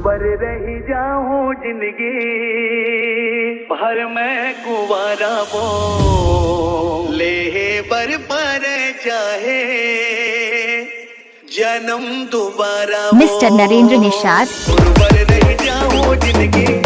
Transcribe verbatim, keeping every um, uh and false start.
पर रही जाऊं जिंदगी भर मैं कुंवारा वो, लेहे बर पर चाहे जन्म दोबारा वो। मिस्टर नरेंद्र निषाद। पर रही जाऊं जिंदगी